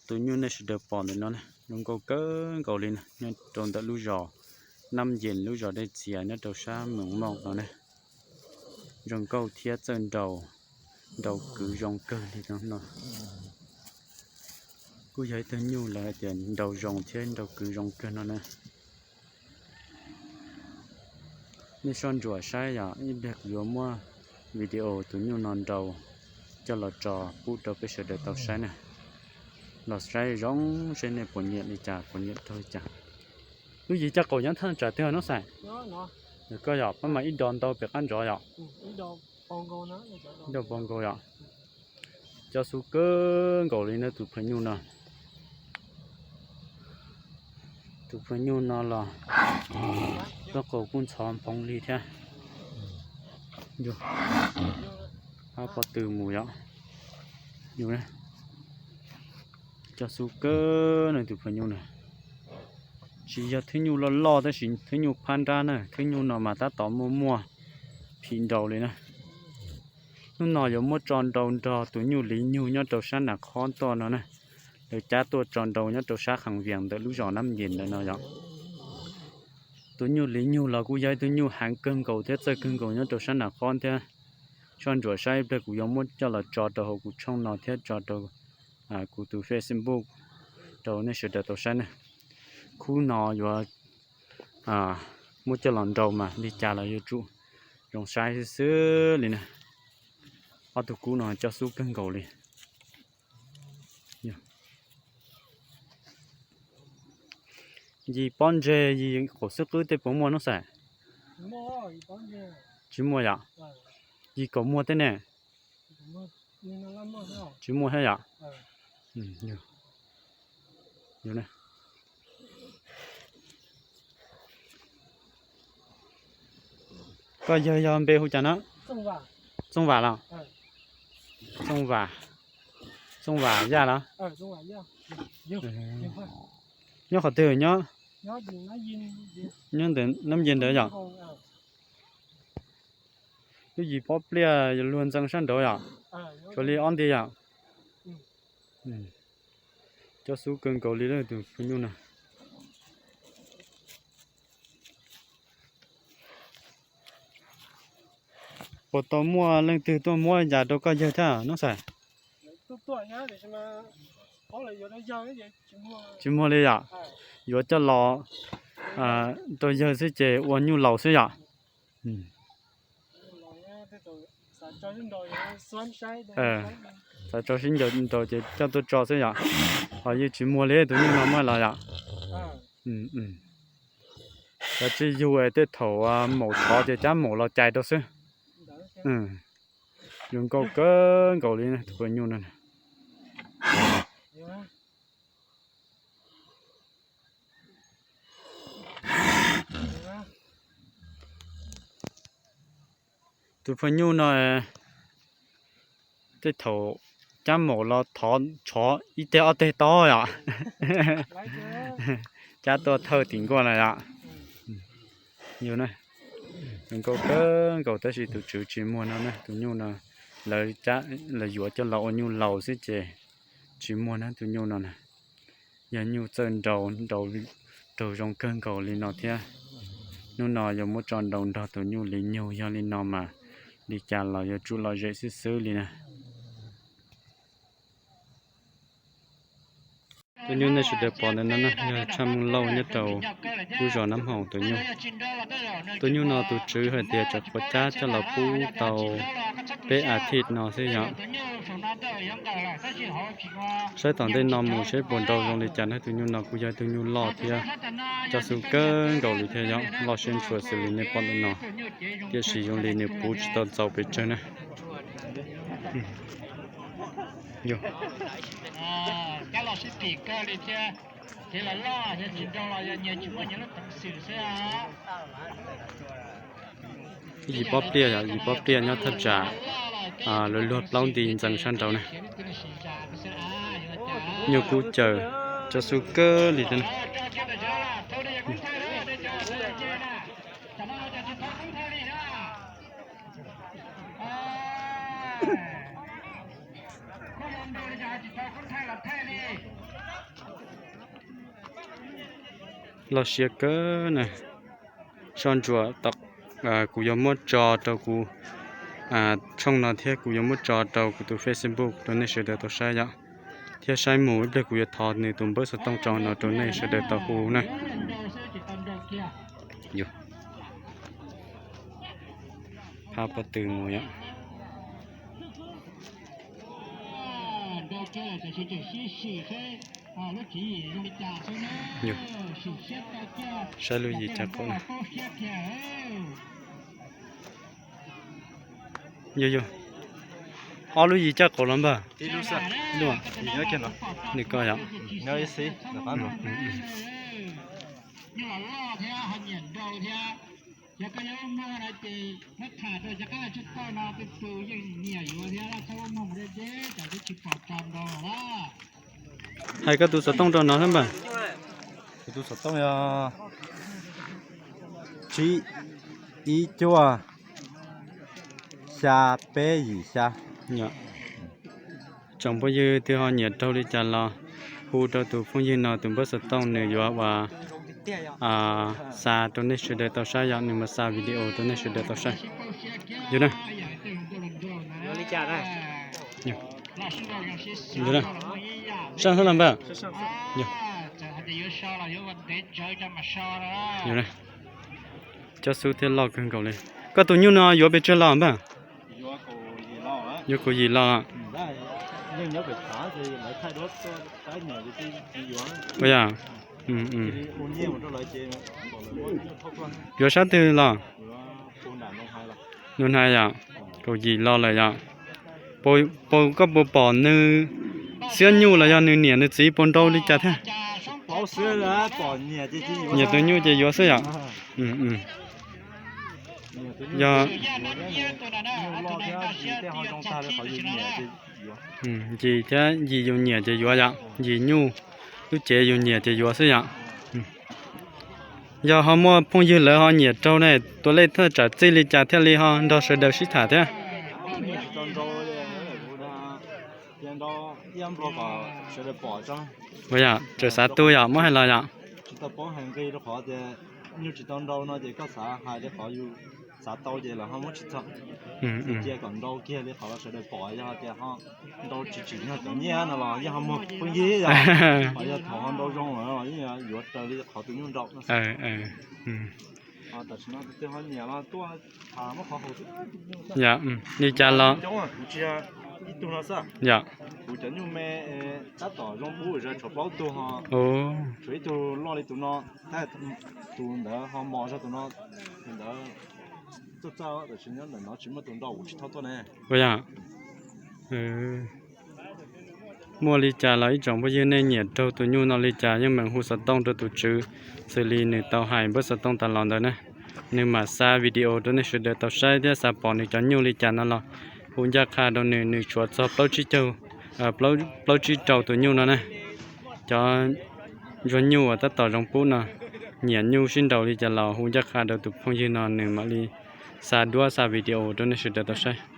Tus nyuj nej sawv daws pom ntawm no zoo nkauj kawg nkaus li no nyob rau ntawm lub zos Nab Yees, lub zos dej txias nyob rau sab Moos Mooj no ne. Zoo nkauj thiab txawj nraus, nraus kwv zoo kawg li no. Kuj yog ib tug nyuj lawv hais tias nraus zoo thiab nraus kwv zoo kawg no na. Nej soj ntsuam saib yom, ib pliag kuv yuav muab video tus nyuj no nraus coj los tso pub rau peb sawv daws tau saib na. Los saib zoo seb nej puas nyiam li cas, puas nyiam raug li cas. Lub yim caj qaum nyob thaj tsam twg no xais? Koj yom, pab mas ib do ntau pem qab ntsov yom. Ib do pov nkaus yom. Coj xub kawg nkaus li na tus phaw nyuj no. Tus phaw nyuj no los lub qau kuj ntxhov nphoov li thiab. Hab pob tw mus yom. Coj xub kawg na tus phaw nyuj na. Tsis yog thwb nyuj loj loj tab sis thwb nyuj phab nrab na, thwb nyuj no mas tab tom muaj muaj phim nraus li na. Hnub no yuav muab tso nraus nrog tus nyuj liv nyug nyob rau sab Nas Khob tuaj no na. Lawv cab tuaj tso nraus nyob rau sab Khees Vias ntawm lub zos Nab Yees ntawm no yom. Tus nyuj liv nyug los kuj yog ib tug nyuj heev kawg nkaus thiab txawj kawg nkaus nyob rau sab Nas Khob thiab. Soj ntsuam saib ib pliag kuv yuav muab coj los tso rau hauv kuv tshooj no thiab tso rau kuv tus Facebook rau nej sawv daws tau saib na. Khub no yuav muab coj los nraus mas li cas los yuav tsum zoo saib xwb xwb li na. Ob tug kub no coj xub kawg nkaus li. Yim pob ntseg yim qaum xwb qwb tej puas muaj nub xais? Tsis muaj yom? Yim kaum muag tej ne? Tsis muaj thiab yom? Koj yawg yog npe hu cas na? Txooj Vam los? Txooj Vam, Txooj Vam Yaj los? Nyob qhov twg nyob? Nyob ntawm Nab Yees ntawd yom? Lub yim pob pliaj luag ntxeev sab nraud yom? Tshuav li ob nti yom? Coj xub kawg nkaus li lawm tus phaw nyuj no. Puas tau muaj leej twg tuaj muab yas rau koj yawg thiab nub xais? Tsis muaj li yom? Yuav coj los rau yawg xwb ces ua nyuj laus xwb yom? Xav tso sib nraus ces coj tuaj tso xwb yom? Ho yeej tsis muag li tus nyuj no muaj los yom? Cov tsis yug es tej thaum maum thov ces cab maum los cais rau xwb. Zoo nkauj kawg nkaus li tus phaw nyuj no. Tus phaw nyuj no tej thaum cab maum los thov tshov ib teg ob teg tob yom? Cab tuaj thawj tim nkuaj no yom? Zoo nkauj kawg nkaus tab sis tus tswv tsis muag no na, tus nyuj no lawv yuav coj los ua nyuj laus xwb ces tsis muag na tus nyuj no na. Yog nyuj txawj nraus, nraus raug zoo kawg nkaus li no thiab. Hnub no yuav muab tso nraus nrog tus nyuj li nyug, yog li no mas li cas los yuav tsum lom zem xwb xwb li na. Tus nyuj nej sawv daws pom ntawm no na yog Tshaj Moo Lauj nyob rau lub zos Nab Hoom tus nyuj. Tus nyuj no tus tswv hais tias tsam puas cab coj los pub tau peb as thiv no xwb yom. Saib tom ntej no mus seb puas nraus zoo li cas na. Tus nyuj no kuj yog tus nyuj loj thiab coj xub kawg nkaus li thiab yom, loj siab ntshua xws li nej pom ntawm no. Tiam sis zoo li nws puv tsis tau ntxaus pes tsawg na. Yim pob pliaj yom, yim pob pliaj nyob thaj tsam lawv luag plaub nti ntxeev sab nraud na. Nyuj kub caws coj xub kawg li thiab na. Loj siab kawg na. Soj ntsuam tom, kuv yuav muab tso rau kuv tshooj no thiab kuv yuav muab tso rau kuv tus Facebook rau nej sawv daws tau saib yom. Thiab saib mus ib pliag kuv yuav thov nws tus npawb xov tooj tso no rau nej sawv daws tau hu na. Phab pob tw mus yom. Saib lub yim caj qaum na. Yog yog, ob lub yim caj qaum los npawg? Nws ko yom. Hais koj tus xov tooj rau no xwb npawg. Kuv tus xov tooj yog tsib ib cuaj xya peb yim xya. Tsoom phooj ywg twg ho nyiam raug li cas los hu rau tus phooj ywg no tus npawb xov tooj, nws yuav ua xa rau nej sawv daws tau saib yom, nws mus xa video rau nej sawv daws tau saib. Yog na. Saj xwb los npawg. Cov xub thiab loj kawg nkaus li. Koj tus nyuj no yuav pes tsawg los npawg? Yuav kaum yim los. Ua yog, yuav sab twg los? Nus hais yom, kaum yim los lawm yom. Puas, koj puas pom nws xiab nyuj los yog nws niam nws txiv puas nrau li cas thiab? Nyiam tus nyuj ces yuav xwb yom. Yog ncig thiab yim yus nyiam ces yuav yom, yim nyuj lub cev yus nyiam ces yuav xwb yom. Yog ho muaj phooj ywg lawv ho nyiam raug ne, tus lej thaj tsam txij li cas thiaj li ho nrog sawv daws sib tham thiab? Ua yom, tseem xav tu yom, muab hais los yom. Nyuj tsis tau nrau no ces koj xav hais li qhov yus xav tau ces lawv ho muab tsis txog. Cia kom nrau kiag li qhov sawv daws pom, yog tias ho nrau tsis tsim nyog cov nyiaj no los yeej ho muag pheej yig yom. Ho yog thaum ho nrau zoo lawm los yeej yuav raws li qhov tus nyuj nrau no. Tam sim no tus twg ho nyiam los tuaj tham muab qhov haum xwb. Yom, li cas los kuv tsis yog ib tug no xwb. Yom, kuv cov nyuj me tab tom zoo pub zas tshuav plaub tug ho, tshuav ib tug loj li tus no, tab tus ntawd ho mos zog tus no, tus ntawd txawj txawj, tam sim nyob ntawm no tsis muaj tus nrau kuv tsis tau tuaj ne. Ua yom, muaj li cas los ib tsoom phooj ywg nej nyiam raug tus nyuj no li cas yeej meem hu xov tooj rau tus tswv, xws li nws tau hais npawb xov tooj tas los ntawd na. Nws mam xa video rau nej sawv daws tau saib thiab xav pom nws cov nyuj li cas no los hu ncaj qha rau nws, nws tshuav txog plaub tsib caug, plaub tsib rau tus nyuj no na. Cov ntsuag nyuj uas tab tom zoo pub no, nyiam nyuj sib nraus li cas los hu ncaj qha rau tus phooj ywg no nws mam li xa duab xa video rau nej sawv daws tau saib.